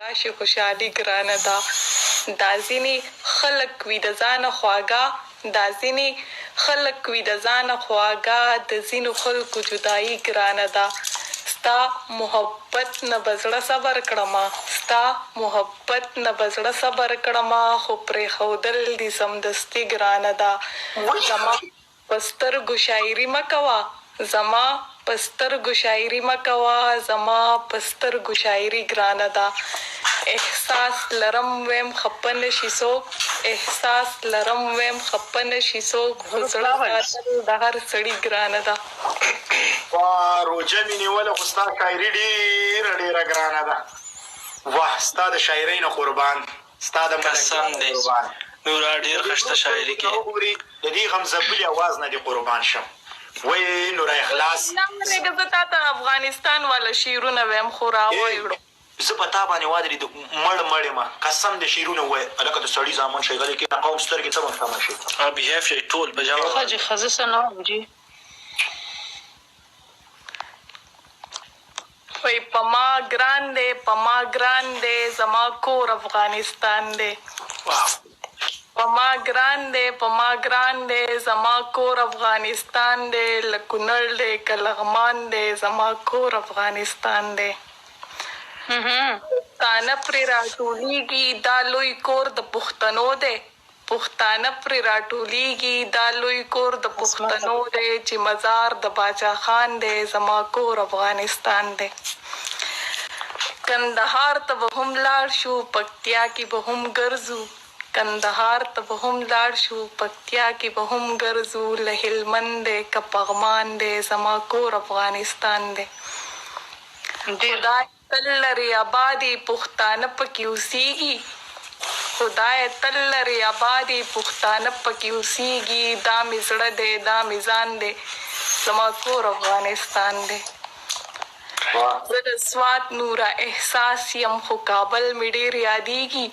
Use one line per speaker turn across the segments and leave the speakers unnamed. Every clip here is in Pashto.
راشي خوشحالي ګرانه ده دا ځینې خلک وي د ځانه خواږه دا ځینې خلک وي د ځانه خواږه د ځینو خلکو جدایي ګرانه ده ستا محبت نه به زړه صبر کړمه ستا محبت نه به زړه صبر کړمه خو پرېښودل دي سمدستي ګرانه ده زما په سترګو شاعري مه کوه زما په سترګو شاعري مه کوه زما په سترګو شاعري ګرانه ده احساس لرم ویم خپه نه شي څوک احساس لرم ویم خپه نه شي څوک خو زړه ساتل د هر سړي ګرانه ده.
واه روژه مې نیوله خو ستا شاعري ډیره ډیره ګرانه ده واه ستا د شاعرۍ نه قربان. ستا د ملنګ
قسم
جانه
دی
قربان.
نورا
د
ډیر
دې
خشته
نور سترګو
شاعري
ته
کې.
وګوري د دې غم ځپلي اواز نه دې قربان شم وې نوره اخلاص.
نه ورېږه زه تاته افغانستان والا شعرونه ویم خو
ای
راویړو.
زه په تا باندې وادرې د مړ مړ یم قسم دې شعرونه ووایه هلکه د سړي زامن شئ غلي کېنه قوم سترګې څه به شمه شي.
ابي حیف شئ ټول په جمع
ښه
باندې.
جي ښه زه څه نه وایم جي.
وای په ما ګران دی په ما ګران دی زما کور افغانستان دی په ما ګران دی په ما ګران دی زما کور افغانستان دی له کونړ دی که لغمان دی زما کور افغانستان دی پښتانه پرې راټولیږي دا لوی کور د پښتنو دی پښتانه پرې راټوليږي دا لوی کور د پښتنو دی چې مزار د باچا خان دی زما کور افغانستان دی کندهار ته به هم لاړ شو پکتيا کې به هم ګرځو کندهار ته به هم لاړ شو پکتيا کې به هم ګرځو له هلمند دی که پغمان دی زما کور افغانستان دی
ډیر
خدای تل لرې ابادې پښتانه پکې اوسیږي خدایه تل لرې ابادې پښتانه پکې اوسیږي دا مې زړه دی دا مې ځان دی زما کور افغانستان دی زه د سوات نوره احساس یم خو کابل مې ډیر یادیږي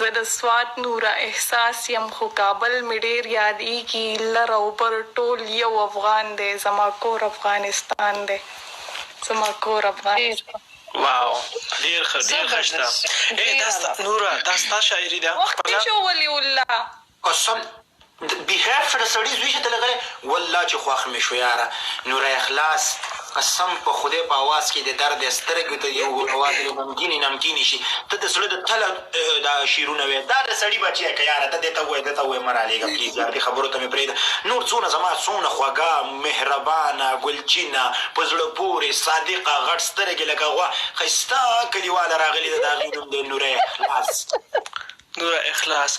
زه د سوات نوره احساس یم خو کابل مې ډیر یادیږي لر او بر ټول یو افغان دی زما کور افغانستان دی زما کور
ډیر
افغانستان.
واو ډیر ښه ډیر خشته
زبردست
ای
ډیر
دا ستا
اعلی.
نوره دا ستا شاعري ده
وختي
خپله.
شو ولي الله.
قسم بهیر شه د سړي زوی شه ته لګلی والله چې خوښ مې شو یاره نوره اخلاص قسم په خدای په اواز کې دې درد دی سترګو ته دې وګوره اواز دې نمکینې نمکینې شي ته د زړه د تله دا شعرونه وایې دا د سړي بچیه که یاره ته دې ته ووایه ده ته ووایه مه رالېږه پلیز یار دې خبرو ته مې پرېږده نور څونه زما څونه خوږه مهربانه ګلچینه په زړه پورې صادقه غټ سترګې لکه غوا ښایسته کلیواله راغلې ده د هغې نوم دی نوره اخلاص.
نوره اخلاص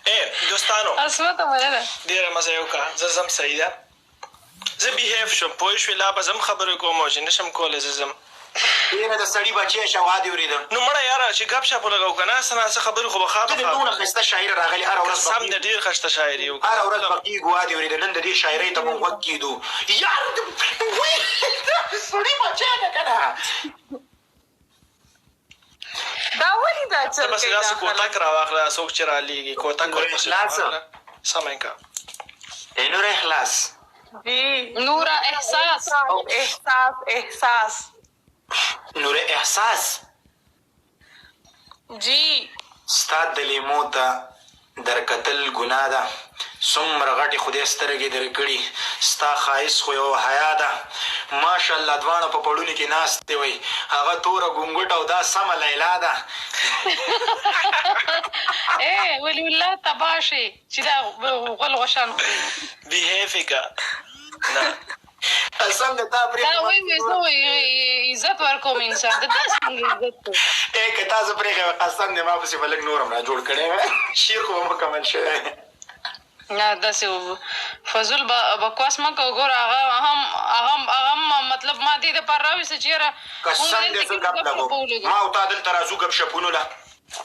ای دوستانو
عصمته مننه.
ډیره مزه یې وکړه زه ځم صحیح ده زه بی حیف شوم پوه شوې لا به ځم خبرې کوم او چې نشم کولی زه ځم.
ډیره د سړی بچی شه وادی وریده.
نو مړه یاره چې ګپ شپ ولګو کنه څه نا څه خبرې خو به
ته
خامخا
د دونه ښایسته شاعره راغلی هره ورځ
قسم دی
بقیږو
ډیر خشته شاعري وکړه
هره ورځ بقیږو وادی وریده نن د دې شاعرۍ ته مونږ غوږ کیدو یار وی دا د سړی بچی ده کنه.
دا ولي دا
ته
چل
پسې
کوي
داسې
دا
کوتک
خلک.
راواخله څوک چې رالېږي کوتک
نور
ورپسې
اخلاص
راواخله سمه یې که.
ای نور اخلاص.
جی
نوره احساس.
احساس احساس.
نور احساس.
جی.
ستا د لېمو ته درکتل ګناه ده څومره غټې خدای سترګې درکړي ستا ښایست خو یوه حیا ده ماشاءالله دواړه په پړوني کې ناستې وئ هغه توره ګونګټه او دا سمه لیلا ده.
ای ولی الله تباه شې چې دا غول غوشان خورې.
بی حیفې که نه.
قسم د تا پرې
دا وای وای زه وای عزت ورکوم انسان ته دا څنګه عزت دی.
ای که تا زه پرېښی وای قسم دی ما پسې به لږ نور هم را جوړ کړی وای شعر خو به مکمل شوی وای.
نه داسې فضول بکواس مه کوه ګوره هغه هم هغه هغه هم مطلب ما دې دپاره راویسته چې یاره مونږ
قسم دی
دلته
زه
کینو
ګپ
ګپ شپ
لګوم
ولګو.
ما او تا دلته راځو ګپ شپونو له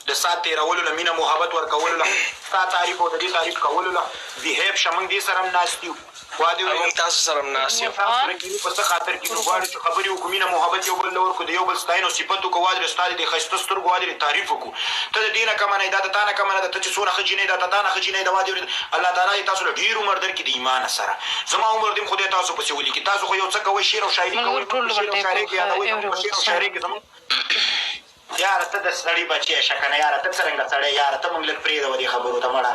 د ساعت تېرولو له مینه محبت ورکولو له ستا تعریف او د دې تعریف کولو له بی حیب شه موږ دې سره هم ناست یو وا دې
او
ویل
موږ تاسو سره هم ناست یو.
موږ تاسو سره کینو په څه خاطر کینو غواړو چې خبرې وکړو مینه محبت یو بل له ورکړو د یو بل ستاینه او صفت وکړو وا دې ستا د دې ښایسته سترګو وا دې تعریف وکړو ته د دې نه کمه نه یې دا د تا نه کمه نه ده ته چې څونه ښه جینۍ ده دا تا نه ښه جینۍ ده وا دې ویل الله تعالی دې تاسو له ډېر عمر درکړي د ایمانه سره زما عمر دې هم خدای تاسو پسې ولیکي تاسو خو یو څه کوئ شعر او شاعري
ملګرو
کوئ موږ
ټول
په شعر او
ډیپ
شاعرۍ کې یادوئ زموږ په
ایوری
شعر او شاعرۍ کې زموږ. یاره ته د سړي بچی شه کنه یاره ته څرنګه سړی یاره ته مونږ لږ پرېږده و دې خبرو ته مړه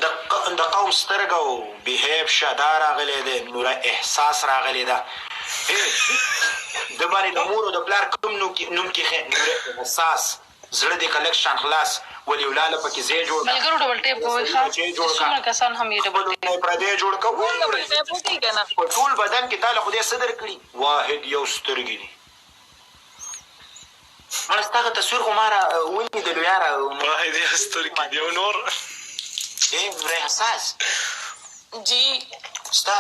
د د قوم سترګه او بهیب شه دا راغلی دی نوره احساس راغلی ده د باندې د مور او د پلار کوم نوم کېښی نوره احساس زړه دې که لږ شان خلاص ولي الله له پکې ځای جوړ کړه
ملګرو ډبل ټیپ کوئ ښه چې څومره کسان هم یې ډبل
ټیپ نه پردی جوړ کړه په ټول بدن کې تا له خدای څه درکړي واحد یو سترګې دي مړه ستا هغه تصویر خو ما را ولیدلو یاره.
واحد یو سترګې دي او نور.
ای نور احساس.
جی.
ستا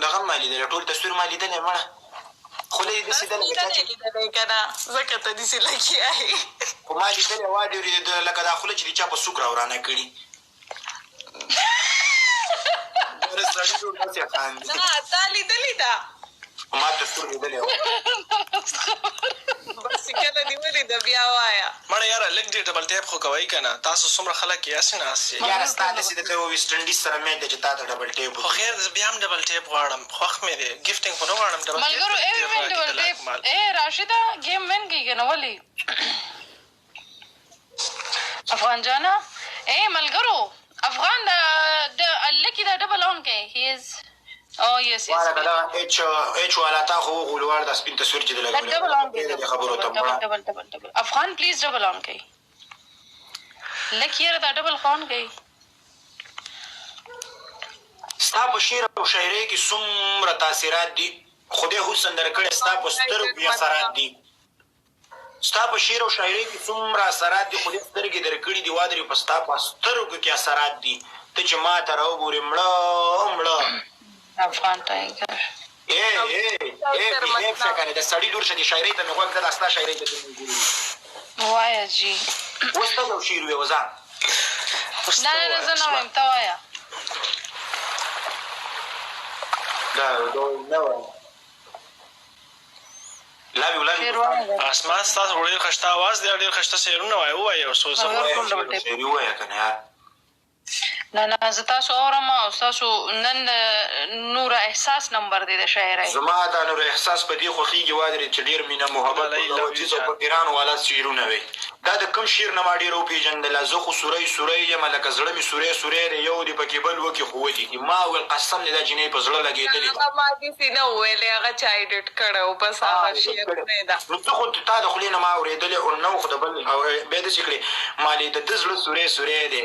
دغه ما لیدلی ټول تصویر ما لیدلی مړه خوله یې داسې ده لکه چا چې
لیدلی که نه ځکه ته داسې لګیا یې.
خو ما لیدلی وه ډېر لکه دا خوله چې دې چا په سوک را ورانه کړي.
نه تا لیدلی ده.
ما تصویر لیدلی و.
بس چې کله دې ولیده بیا وایه.
مړه یاره لږ دې ډبل ټیپ خو کوئ کنه تاسو څومره خلک یې هسې ناست یئ.
یاره ستا داسې د ویسټ انډیز سره میچ دی چې تا ته ډبل ټیپ
خو خیر زه بیا هم ډبل ټیپ غواړم خوښ مې دی ګفټینګ خو نه غواړم ډبل ټیپ
ملګرو ایوری ون ډبل ټیپ ای راشده ګیم وین کوي کنه ولی افغان جانا اے ملګرو افغان دا د لکی دا ډبل اون کوي هی از او یس یس
والا دا اچ اچ والا تا خو غولوار دا سپین تصویر چې
لګول ډبل اون کوي
خبرو ته
ډبل ډبل ډبل ډبل افغان پلیز ډبل اون کوي لکی یاره دا ډبل خون کوي.
ستا په شعر او شاعرۍ کې څومره تاثیرات دي خدای حسن درکړی ستا په سترګو یې اثرات دي ستا په شعر او شاعرۍ کې څومره اثرات دي خدای سترګې درکړي دي وادرې په ستا په سترګو کې اثرات دي ته چې ما ته راوګورې مړه مړه.
افغان ټایګر.
ای ای ای بهیب شه کنه د سړي لور شه دې شاعرۍ ته مې غوږ ږده دا ستا شاعرۍ ته چې مونږ ګورو.
وایه جی.
اوس ته یو شعر ووایه وځه.
نه نه زه نه وایم ته وایه.
دا نه وایم. لاوی
شعر وایه.
اسمان ستاسو خو ډېر ښایسته اواز دی ډېر ښایسته شعرونه وایه ووایه یو څو زه
شعر ووایه کنه یار.
نه نه زه تاسو اورم او ستاسو نن د نور احساس نمبر دی د شاعرۍ.
زما دا نور احساس په دې خوښیږي وادرې چې ډیر مینه محبت او د وجیز او فقیرانو والا شعرونه وی دا د کوم شعر نه ما ډیره وپیژندله زه خو سوری سوری یم لکه زړه مې سوری سوری دی یو دې پکې بل وکي خو ولیکي ما ویل قسم دی دا جینۍ په زړه لګیدلې ده.
هغه ما داسې نه وویلې هغه چا ایډیټ کړی و بس هغه شعر نه ده.
نو څه خو تا د خولې نه ما اوریدلی او نه خو د بل بیا داسې کړې مالې د ده زړه سوری سوری دی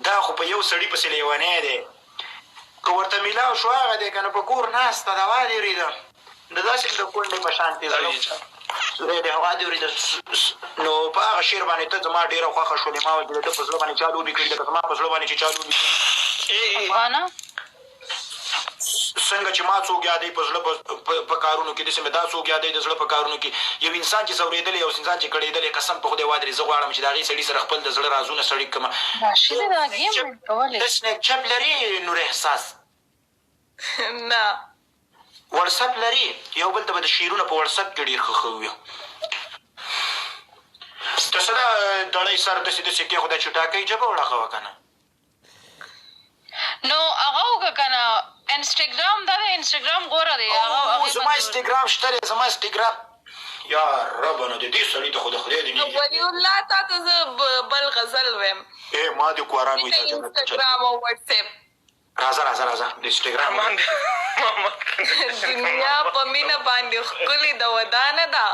دا خو په یو سړي پسې لیونی دی که ورته میلاو شو هغه دی کنه په کور ناسته ده وا دې وریده د داسې د کونډې په شان تې زړه سوری دی وا دې وریده نو په هغه شعر باندې ته زما ډېره خوښه شولې ما ویل چې د ده په زړه باندې چا لوبې کړي لکه زما په زړه باندې چې چا لوبې کړي.
افغانه
څنګه چې ما څوک یادوي په زړه په کارونو کې داسې مې دا څوک یادوي د زړه په کارونو کې یو انسان چې ځورېدلی یو انسان چې کړېدلی قسم په خدای وادرې زه غواړم چې د هغې سړي سره خپل د زړه رازونه سړي کړم.
راشده دا ګیم وین کولې.
ته سنیپ چپ لرې نور احساس؟
نه.
وټسپ لرې؟ یو بل ته به د شعرونه په وټسپ کې ډېر ښه ښه وي. ته څه دا دړی سر داسې داسې کېښوده چې ټاکۍ ژبه وړغوه کنه.
نو هغه وکړه کنه انسټاګرام دا دی انسټاګرام غوره دی هغه
هغه زما انسټاګرام شته دی زما انسټاګرام یا رب نو د دې سړي ته خو د خدای دې نه
ولی الله تا ته زه بل غزل وایم
ای ما دې قرآن وي تا جنت ته
انسټاګرام او واتس اپ
راځه راځه راځه د انسټاګرام
دنیا په مینه باندې ښکلې د ودانه ده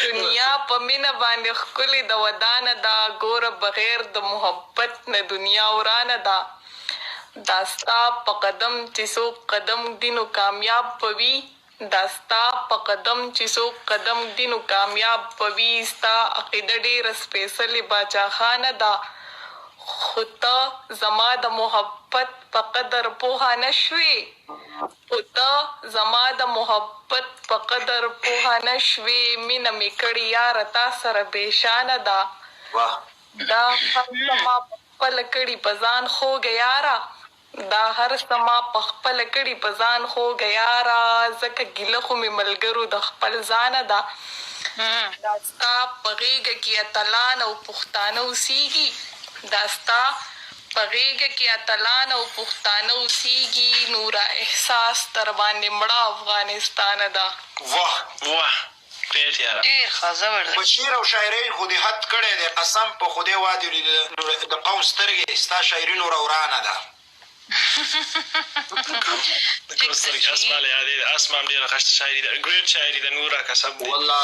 دنیا په مینه باندې ښکلې د ودانه ده ګوره بغیر د محبت نه دنیا ورانه ده دا ستا په قدم چې څوک قدم ږدي نو کامیاب به وي دا ستا په قدم چې څوک قدم ږدي نو کامیاب به وي ستا عقیده ډیره سپیڅلې باچاخانه ده خو ته زما د محبت په قدر پوه نه شوې. خو ته زما د محبت په قدر پوه نه شوې مینه مې کړې یاره تا سره بې شانه ده دا هر څه ما په خپله کړي په ځان خوږه یاره دا هر څه ما په خپله کړي په ځان خوږه یاره ځکه ګیله خو مې ملګرو د خپل ځانه ده دا ستا په غېږه کې اتلان او پښتانه اوسېږي دا ستا په غېږه کې اتلان او پښتانه اوسېږي نوره احساس درباندې مړه افغانستانه ده.
واه
واه. ګریټ یاره.
ډېر ښه زبردست.
په شعر او شاعرۍ خو دې حد کړی دی قسم په خدای وادي د قوم سترګې ستا شاعري نوره ورانه ده.
د قوم سترګې اسما له یادې ده، اسما هم ډېره خشته شاعري ده، ګریټ شاعري ده نوره قسم دی.
والله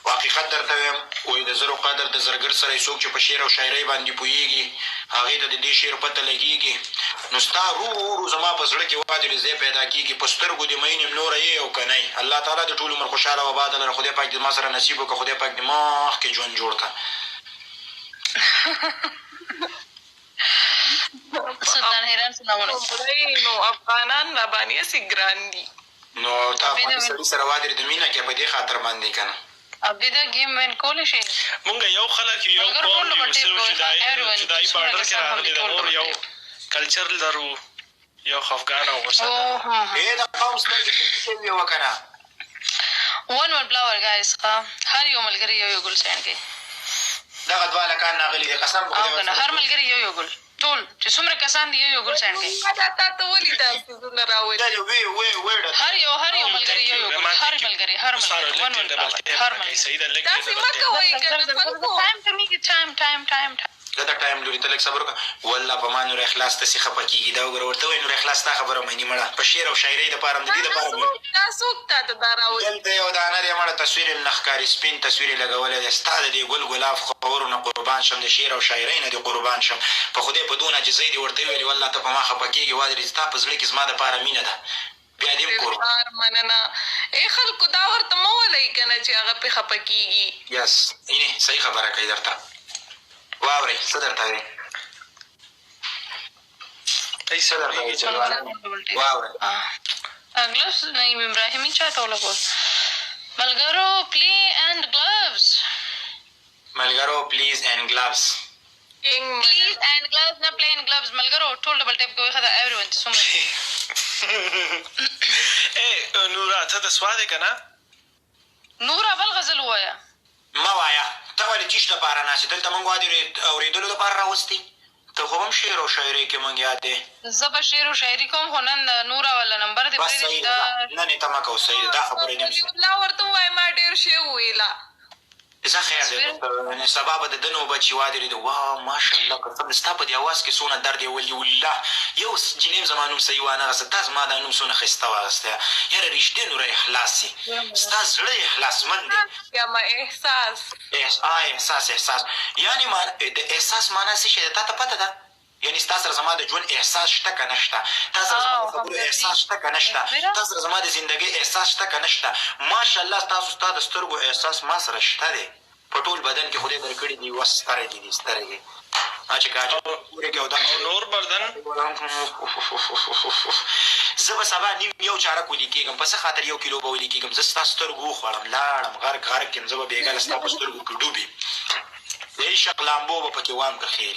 حقیقت درته وایم وایي د زرو قدر د زرګر سره یې څوک چې په شعر او شاعرۍ باندې پوهېږي هغې ته د دې شعر پته لګېږي نو ستا رو رو زما په زړه کې وادي ځای پیدا کېږي په سترګو دې مین یم نوره یې او که نه یې الله تعالی دې ټول عمر خوشحاله او اباده لره خدای پاک دې ما سره نصیب وکړه خدای پاک دې مخکې ژوند جوړ کړه.
سلطان حیران سلامونه.
نو افغانان راباندې هسې ګران دي.
نو تا افغاني سړي سره وادرېد مینه کې په دې خاطر باندې که نه؟
عابده ګیم وین کولی شي.
مونږ یو خلک یو یو قوم یو صرف جدای جدای بارډر کې راغلي ده نور یو کلچر لرو یو خفګان او غصه لرو.
ای د قوم سترګې پټې شوې وه که نه؟
ون ون فلاور ګایز ښه هر یو ملګری یو یو ګل سینډ کړئ.
دغه دوه هلکان راغلي دي قسم په
او
خدای
کنه هر ملګری یو یو ګل ټول چې څومره کسان دي یو یو ګل سینډ کړئ.
دا تا ته ولې دا څیزونه راولي؟
هر یو هر یو ملګری یو یو ګل هر ملګری هر ملګری ون ون فلاور هر ملګری.
داسې مه کوئ که نه خلکو.
ټایم کمیږي ټایم ټایم ټایم ټایم.
ده ته ټایم لوري ته لږ صبر وکړه والله په ما نور اخلاص داسې خپه کیږي دا وګوره ورته وایي نور اخلاص ستا خبره مني مړه په شعر او شاعرۍ دپاره هم د دې دپاره مې
دا څوک تا ته دا راولي؟
دلته یو دانه دی مړه تصویر یې هم نه ښکاري سپین تصویر یې لګولی دی ستا د دې ګل ګلاب خبرو نه قربان شم د شعر او شاعرۍ نه دې قربان شم په خدای په دونه عاجزۍ دې ورته وویلې والله ته په ما خپه کیږې وادرې ستا په زړه کې زما دپاره مینه ده بیا دې هم کور
سردار مننه ای خلکو دا ورته مه ولئ کنه چې هغه پې خپه کیږي.
یس اینه صحیح خبره کوي درته واورئ څه درته وایي څه درته وایي واورئ.
ګلوز نعیم ابراهیمي چاته ولګول ملګرو پلی اینډ ګلوز.
ملګرو پلیز اینډ ګلوز.
پلیز اینډ ګلوز نه پلین ګلوز ملګرو ټول ډبل ټیپ کوي ښه ایوری ون چې څومره.
ای نورا ته د سواد یې که نه؟
نورا بل غزل ووایه.
مه وایه ته ولې چیش لپاره ناست یې دلته مونږ وادي اورېدلو لپاره راوستي ته خو هم شعر او شاعرۍ کې مونږ یاد دی.
زه به شعر او شاعري کوم خو نن د نورا والا نمبر دې
بس
پرېږدي
صحیح
چې
ده
دا
نن یې ته مه کوه صحیح ده دا خبره دې هم
ولي الله ورته ووایه ما ډېر شی وویله.
ځه خیر دی سبا به د ده نوبت شي وادرېده واه ماشاءالله قسم دی ستا په دې اواز کې څونه درد دی ولي الله یو جینۍ هم زما نوم صحیح وانه غسته تا زما دا نوم څونه ښایسته واغستی یاره رښتیا نوره اخلاص یې ستا زړه اخلاصمند دی.
یمه احساس.
احساس احساس یعنی د احساس مانا څه شی ده تا ته پته ده؟ یعنی ستا سره زما د ژوند احساس شته که نه شته؟ تا سره زما د خبرو احساس شته که نه شته؟ تا سره زما د زندګۍ احساس شته که نه شته؟ ماشاءالله ستاسو ستا د سترګو احساس ما سره شته دی په ټول بدن کې خدای درکړي دي یوه سترګې دي سترګې چې که پورې کې او دا
او نور بدن
زه به سبا نیم یو چارک ولي کېږم په څه خاطر یو کیلو به ولي کېږم زه ستا سترګو وخوړم لاړم غرق غرق یم زه به بېګا له ستا په سترګو کې ډوب یم د عشق لامبو به پکې وام که خیر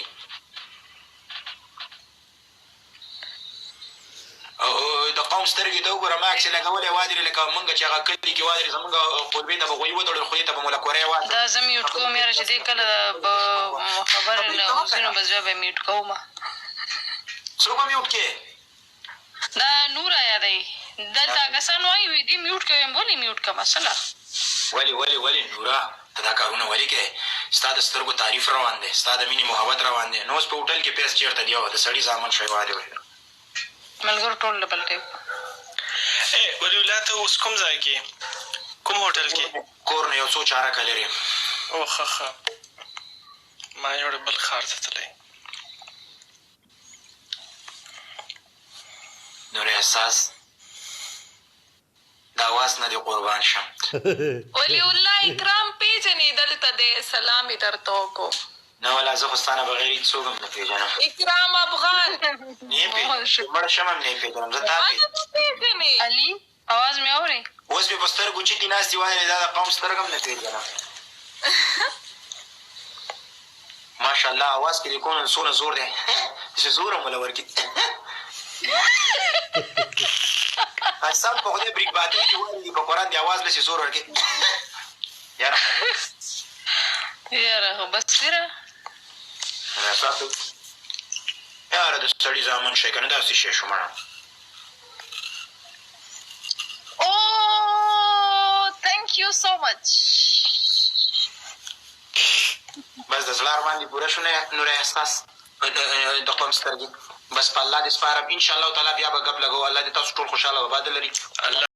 د قوم سترګې ته وګوره ما کښې لګولی وادرې لکه مونږ چې هغه کلي کې وادرې زمونږ خولبې ته به غویي وتړل خولې ته به مو له کورۍ واچول.
دا زه میوټ کوم یاره چې دی کله به خبرې نه وځي نو بس بیا به یې میوټ کوم.
څوک به میوټ کې؟
دا نورا یادوي دلته کسان وايي وي دې میوټ کوي وایم ولې میوټ کړم څه له.
ولې ولې ولې نورا ته دا کارونه ولې کوې ستا د سترګو تعریف روان دی ستا د مینې محبت روان دی نو اوس په هوټل کې پیس چېرته دی او د سړي زامن شوې وادې ویل.
ملګرو ټول ډبل ټیپ.
ای ولی الله ته اوس کوم ځای کې کوم هوټل کې؟
کور نه یو څو چارکه لرې.
او ښه ښه ما یوړه بل ښار ته تللی.
نور احساس د اواز نه دې قربان شم.
ولي الله اکرام پېژنې دلته دی سلام یې درته وکړو.
نه ولا زه خو ستا نه بغیر هیڅ څوک هم نه پېژنم.
اکرام افغان.
نه یې پېژنم چې مړ شم هم نه یې پېژنم زه تا پېژنم.
ما نه پېژنې.
علي اواز مې اورې.
اوس مې په سترګو چکې ناست دي وایې دا د قوم سترګه هم نه پېژنم. ماشاءالله اواز کې دې کوم څونه زور دی داسې زور هم وله ورکړي قسم په خدای بریک باتۍ دې وایي په قرآن دې اواز داسې زور ورکړي یاره
یاره خو بس یاره
یاره د سړي زامن شی که نه داسې شی شو مړه.
Oh, thank you so much.
بس د زړه ارمان دې پوره شو نه نور احساس د قوم سترګې بس په الله دې سپارم ان شاء الله تعالی بیا به ګپ لګو الله دې تاسو ټول خوشحاله او آباد لري.
الله.